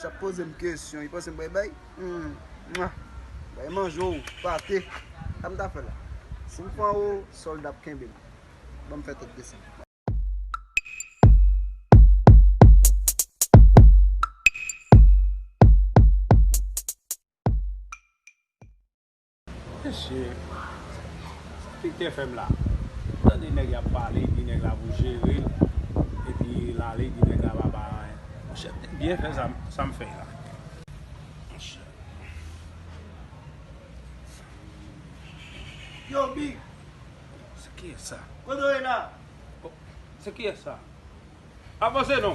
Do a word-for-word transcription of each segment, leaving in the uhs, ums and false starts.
Sa poze m kesyon, li panse m bay bay? Hmm. Mwa. Bay manje w, pate. Sa m ta fè la? Si m fè anwo, sòlda ap kenbe m. Ban m fè tèt desann. Mesye, sa Pitè fè m la. M tande nèg y ap pale, di nèg la pou jere l, epi l ale, di nèg la pa bay anyen. Monchè, m te byen fè sa, sa m fè la. Monchè. Yo, Big! Se kiyès sa? Kote w ye la? Oh, se kiyès sa? Avanse non.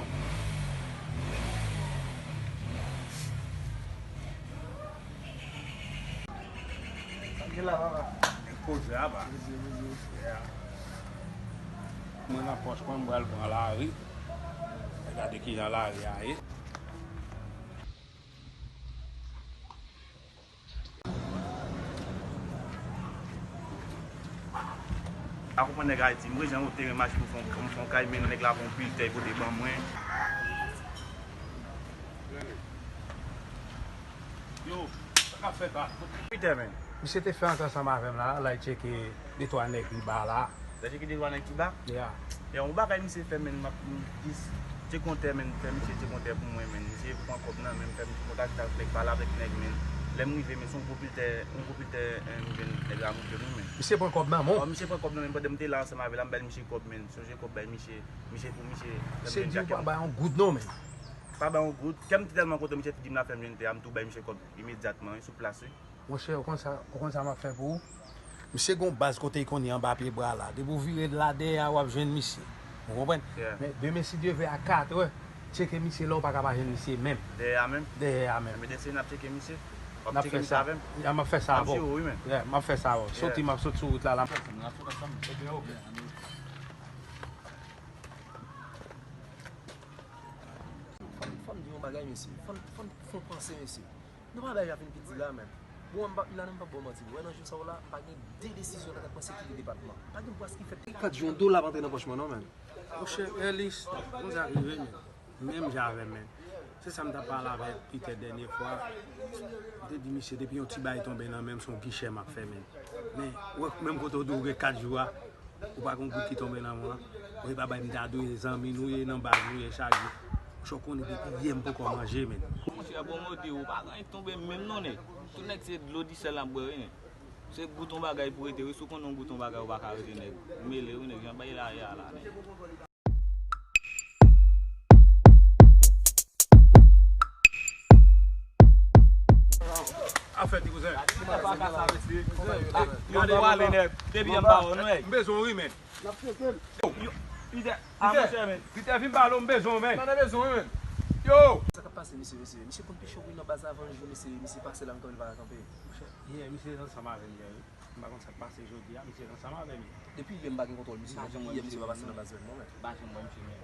Sa gen la, papa? Koze a, pa. Koze, koze. Yeah. Mwen nan pòch mwen, m pral pran lari. Gade kijan lari a ye. Pa konprann nèg Ayiti. M bezwen yon teren mache pou fè yon, fè yon kay, men nèg la pran yon piltè pote ban mwen. Yo, sa k ap fèt la? Pitè, men. Misye te fè antre ansanm avè m la, l al tcheke de twa nèg Kiba la. Lè tcheke de twa nèg Kiba? Ya. Ya, yon bagay misye fè, men, m ap, m jis tcheke yon tè, men, fè misye tcheke yon tè pou mwen, men. Misye pran kòb nan men m, fè m kontakte ak nèg, pale avèk nèg, men. Lè m rive, men, se yon gwo piltè, yon gwo piltè, eh, m jwenn nèg la montre m wi, men. Misye pran kòb nan men w? Oh, misye pran kòb nan men m, pandan m te la ansanm avè l la, m bay misye kòb, men. Sonje kòb bay misye, misye pou misye, fè m jwenn tè a. Misye di w pa bay yon goud non, men. Pa bay yon goud. Kè m te tèlman kontan, misye te di m l ap fè m jwenn tè a, m tou bay misye kòb imedyatman, wi, sou plas, wi. Monchè, ou konn sa, ou konn sa m ap fè pou ou? Misye gon baz kote l konn ye anba pye bwa la. Depi w vire la dèyè a, w ap jwenn misye. Ou konprann? Yeah. Men demen si Dye vle a katrè, tcheke misye la, ou pa ka pa jwenn misye menm. Dèyè a menm? Dèyè a menm. Ebyen, se n ap tcheke misye. W ap tcheke misye avè m? Ya, m ap fè sa avè w. M ap swiv ou, wi, men. Yeah, m ap fè sa avè w. Soti, m ap sot sou wout la, la. N ap sot ansanm. Ebyen, ok. Fò m, fò m di yon bagay, mesye. Fò m, fò m fè yon panse, mesye. Nou pa bay la vin piti la, men. Bon, m pa, Ilana, m pa ba w manti. Ou wè nan jou sa yo la, m pa gen de desizyon nan tèt mwen, se kite depatman. Pa gen bwas ki fèt. Kat jou yon dola pa antre nan pòch mwen non, men. Monchè, Ellis, konn sa k rive, men. Menm jan avè m, men. Se sa m t ap pale avèk Pitè dènye fwa. M te di misye, depi yon ti bagay tonbe nan men m, se yon gichè m ap fèmen. Men, ou wè, menm kote w di w gen kat jou a, ou pa gen goud ki tonbe nan men w. Ou pa bay m dadou, e zanmi nou ye, nan baz nou ye chak jou. Monchè, w konnen depi yè m poko manje, men. Monchè, bon, mwen di w, pa gen anyen k tonbe menm non, nèg. Tout nèg se dlo disèl n ap bwè, wi, nèg. Se gout yon bagay pou rete, wi. Si w konnen yon gout yon bagay, ou pa ka rete, nèg. Ou mele, wi, nèg. Jan bagay la ye a la, nèg. Afè ti kouzen. Gade pale nèg. Depi anba w nèg. M bezwen w wi men. Yo, Pitè, a monchè men. Pitè vin pale w m bezwen w men. Nan bezwen w men. Yo. Sa k ap pase mesye, mesye? Misye konn pi cho wi nan baz la avan l jwe mesye, misye pase la m kanpe l pa ka kanpe. Yè misye ansanm avè m yè wi. M pa konn sa k pase jodi a, misye ansanm avè m yè. Depi yè m pa gen kontwòl misye, depi yè misye pa pase nan baz mwen, non, men. M pa janm wè misye, men.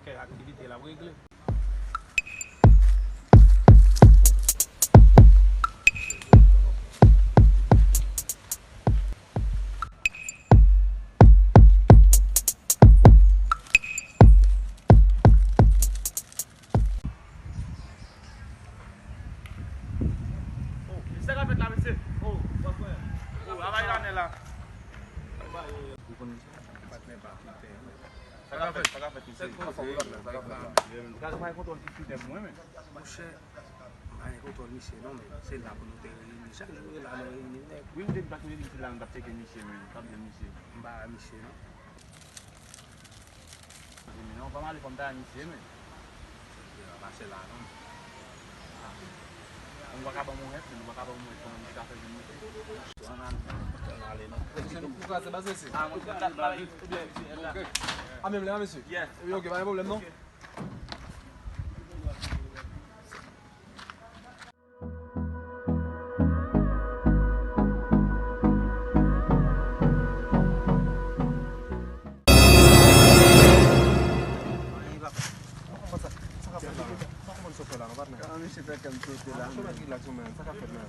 Kèk aktivite l ap regle. Oh, sa k ap fèt la, mesye? Oh, bòs mwen. Oh, travay la, nè la. Ou konn patnè pa Pitè. Sa k ap fèt, sa k ap fèt, mesye? Sa k ap fèt, sa k ap fèt la? Gaz pa kontwòl ki Pitè pou mwen, men. Monchè, m pa gen kontwòl misye non, men se la pou nou te reyini. Chak jou e la nou reyini nèg. Wi, m te di paske m te di misye la, m t ap tcheke misye, men m t ap jwenn misye. M pa wè misye non. Mwen pa male fò m ta misye men. Misye pa pase la non. Mwen pa ka ban mwen rèt, mwen pa ka ban mwen rèt kòman misye ka fè vin misye. Ann ale, ann ale non. Misye nou pou kraze baz mesye. Ah, mwen kraze baz. Oubyen misye la. Ah, menm lè a mesye. Yeah. Epi ok, pa gen pwoblèm non. Sa k ap fèt la? Sa k ap fèt la? Sa k ap fèt la? Sa k ap fèt la?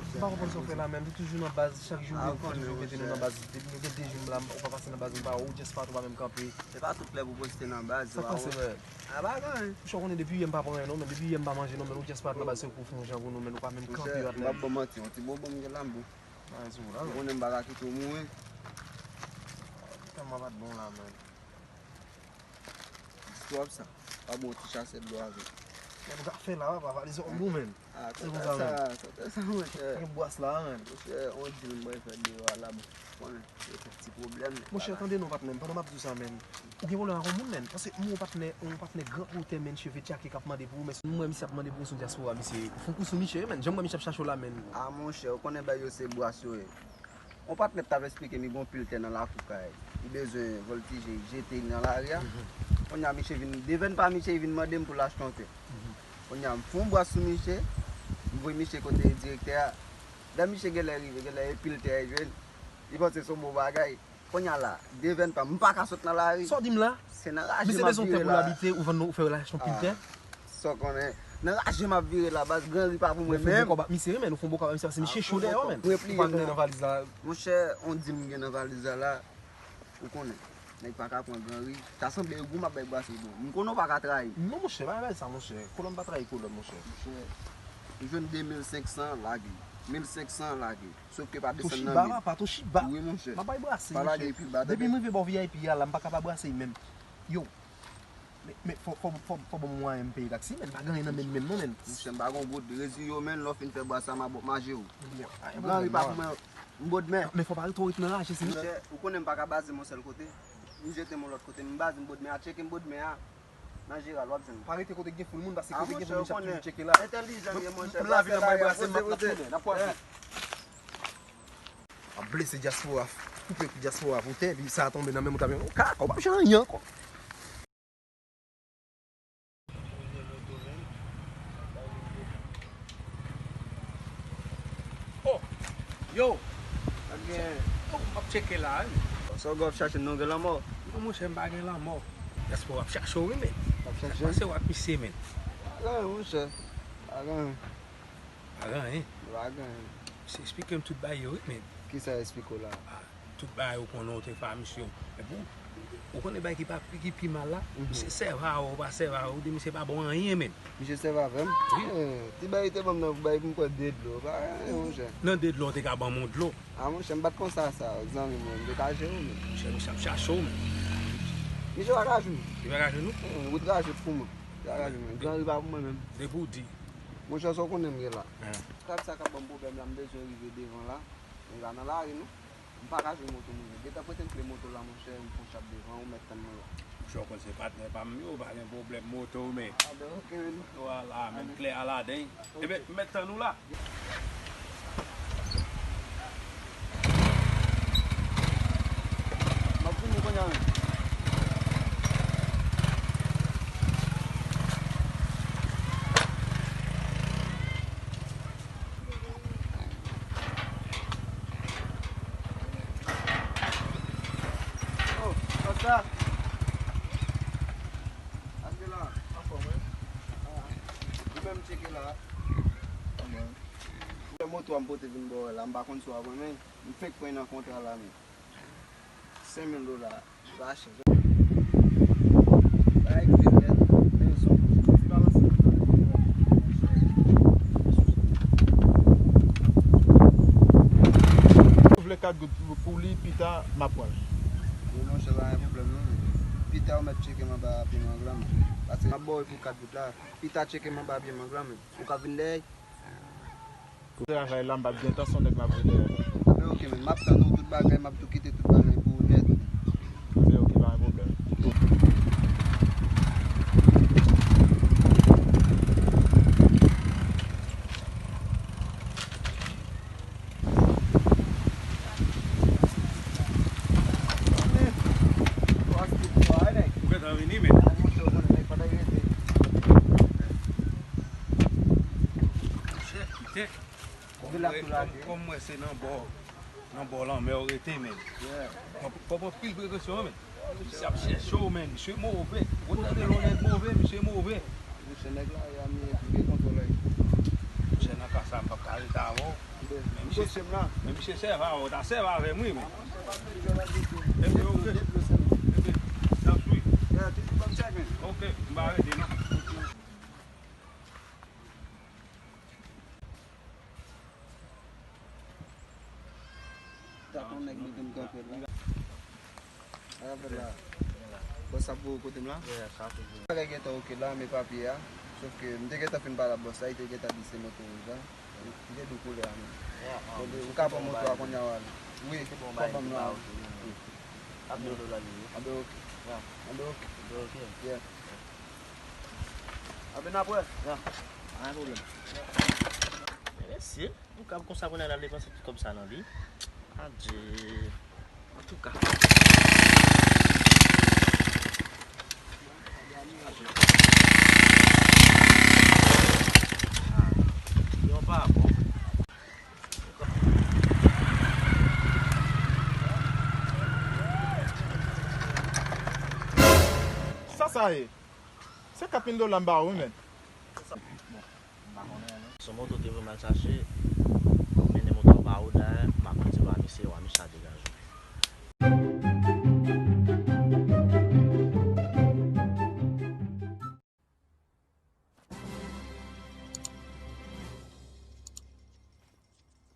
M pa konprann sa w fè la, menn. Ou toujou nan baz, chak jou ou toujou mete nou nan baz. Depi nou gen de jou m la, ou pa pase nan baz, m pa wè w, Just Pato pa menm kanpe. Se pa tout lè pou poste nan baz. Sa k pase, menn? A, pa gen anyen. Monchè, w konnen depi yè m pa pran anyen non, menn. Depi yè m pa manje non, menn. Ou Just Pato nan baz, se pou fè yon jan pou nou, menn. Ou pa menm kanpe, patnè. M p ap ba w manti, yon ti bonbon m gen la m bon. Ou konnen m pa ka kite w mouri. Tèlman pa t bon la, menn. Istwa sa. Pa bon, ti chasè dlo avè. Sa nou ka fè la, papa, valiz ou gou, menn. Ah, se konsa, menn. Sa, monchè. Gen bwas la, menn. Monchè, on dil mwen fè deyò a la, bon. Konnen, se kèk ti pwoblèm. Monchè, tande non, patnè m, pandan m ap di w sa, menn. Ou gen pwoblèm ak yon moun, menn. Paske m wè yon patnè, yon patnè gran otè, menn, cheve tchake k ap mande pou ou, men m wè misye ap mande pou ou sou dyaspora, misye. Ou fè yon kou sou misye, menn. Jan m wè misye ap chache w la, menn. Ah, monchè, ou konnen bèl yo se bwas yo ye. On patnè t ap esplike m li gon pil tè nan lakou kay li, li bezwen vòltije, jete nan lari a. Kounye a misye vin, devèn pa misye, li vin mande m pou l achte on tè. Kounye a m fè on bwas sou misye, m voye misye kote direktè a. Lè misye genlè rive, genlè e pil tè li jwenn. Li panse se on bon bagay. Kounye a la, devèn pa m, m pa ka sot nan lari. Sa w di m la? Se nan raje m ap vire la. Misye bezwen tè pou l abite, ou vann, ou fè l achte on pil tè? Sa w konnen. Nan raje m ap vire la, baz, gran ri pa pou mwen menm. Ou fè yon bon kòb ak misye, wi, menn, ou fè yon bon kòb ak misye, paske misye cho dèyè w, menn. Ou pa tande nan valiz la? Monchè, on dil m gen nan valiz la la, ou konnen. Nèg pa ka pran gran ri. Ta sanble gou m ap bay bwase bon. M konnen w pa ka trayi. Non, monchè, pa bay sa, monchè. Kolòn pa trayi kolòn, monchè. Monchè, m jwenn de mil senk san lage. Mil senk san lage. Sòf ke pa desann nan mil. Toshiba, papa, Toshiba. Wi, monchè. M ap bay bwase, monchè. Pa lage pi ba, tande. Depi m rive bò V I P a la, m pa ka pa bwase menm. Yo. Men, men fò, fò, fò, fò ban m mwayen m peye taksi, menn. Pa gen anyen nan men m menm non, menn. Monchè, m pa gon goud. Rezi yo, menn, lè w fin fè bwase a, m a bò maje w. Gran ri pa pou mwen, m bòdmè. Men fò pa twò ret nan raje, sinon. Monchè, ou konnen m pa ka baze m yon sèl kote. M jete m yon lòt kote. M baze m bòdmè a, tcheke m bòdmè a. Nan jeral, w ap jwenn. Pa rete kote k gen foul moun, paske kote k gen foul moun, chak toujou tcheke la. Entèlijan m ye, monchè. M lave nan bay bwase, m ap tounen, n ap kwaze. W ap blese dyaspora, koupe dyaspora pou tè, epi sa a tonbe nan men m, ou ta vin, ou kaka, ou p ap jwenn anyen ankò. Oh! Yo! Yo, m ap tcheke la, wi. Sa w gen w ap chache, non, gen lanmò? Non, monchè, m pa gen lanmò. Dyaspora ap chache w, wi, men. Ap chache? Sa k pase w ak misye, men? Pa gen anyen, monchè. Pa gen anyen. Pa gen anyen. Pa gen anyen. Misye eksplike m tout bagay yo, wi, men. Kisa l eksplike w la? Ah, tout bagay ou konnen ou te fè a misye. Epi, ou konnen bagay ki pa, ki pi mal la? Misye sèvi a ou, ou pa sèvi a ou, ou di misye pa ba w anyen, men. Misye sèvi avè m? Wi. Eh, ti bagay li te ban m nan pou bay pou m pran de dlo. Pa gen anyen, monchè. Nan de dlo, ou te ka ban m yon dlo. Ah, monchè, m pa t konsa sa, zanmi mwen, m te ka jere w, men. Monchè, misye ap chache w, men. Misye pa ka jwenn. Li pa ka jwenn ou? Eh, wout raje pou mwen. Li pa ka jwenn mwen. Gran ri pa pou mwen menm. Depi w di. Monchè, sa w konnen m ye la. Kab sa k ap ban m pwoblèm la, m bezwen rive devan la. Mwen la nan lari, non. M pa ka jwenn moto mwen. Gentan prete m kle moto la, monchè, m fon chap devan, ou mèt tann mwen la. Monchè, w konn se patnè pa m yo, pa gen pwoblèm moto, men. Ah, ben, ok, men. Vwala, men klè Aladen. Ok. Ebyen, m mèt tann ou la. M ap vini kounye a menm. Oh, sa sa? Achte la. Anfòm, wi. Ah. Ou menm tcheke la. Anfòm. Moto a m pote vin ba w la, m pa konn si w ap renmen. M fenk pran nan kontra la, men. Senk mil dola. Bagay ki fè nèt, men son, son ti balans. Ou vle kat goud pou li, pita, m ap pran l. Wi, monchè, pa gen pwoblèm, non, men pita, ou mèt tcheke m anba pye mangla, men. Paske m ap ba w pou kat goud la. Pita, tcheke m anba pye mangla, men. Ou ka vin dèyè? Travay la, m p ap gen tan, se yon nèg m ap vin dèyè. Men ok, men m ap tann ou, tout bagay, m ap tou kite tout bagay pou ou nèt. Men ok, pa gen pwoblèm. Ou gentan vini, men. Monchè, kite. Kòm m wè, kòm, kòm m wè se nan bò, nan bò lanmè w rete, men. Fò, fò pran pil prekosyon, men. Misye ap chèche w, men. Misye move. Ou tande lè yon nèg move, misye move. Monchè, nèg la, y a miye tou gen kontwòl, wi. Monchè, nan ka sa, m p ap ka rete avè w. Men misye, men misye sèv avè w, ta sèv avè m wi men. Epi, ok. Epi, n ap swiv. Ok, m pa rete non. Dat yon nèg mete m kanpe la. Sa k ap fèt la? Bòs ap voye w kote m la? Bagay gentan oke la, men papye a. Sòf ke m te gentan fin pale ak bòs la, li te gentan di se motoris la. Li te di w koulè a menm. Bon, ou ka pran moto a kounye a w ale. Wi, kòb ban m nan. Ap de dola li ye. Ap de oke. Ap de oke. Yeah. Ape n ap wè. Anyen pwoblèm. Men mesye, pou kab konsa kounye a l ap depanse tout kòb sa nan li. Adje. Antouka. Yo pa bon. Sa sa ye? Senkant mil dola m ba ou wi, men. Bon, m pa konnen non. Se yon moto te vle m al chache, m mennen moto a ba ou dayè, m pa konn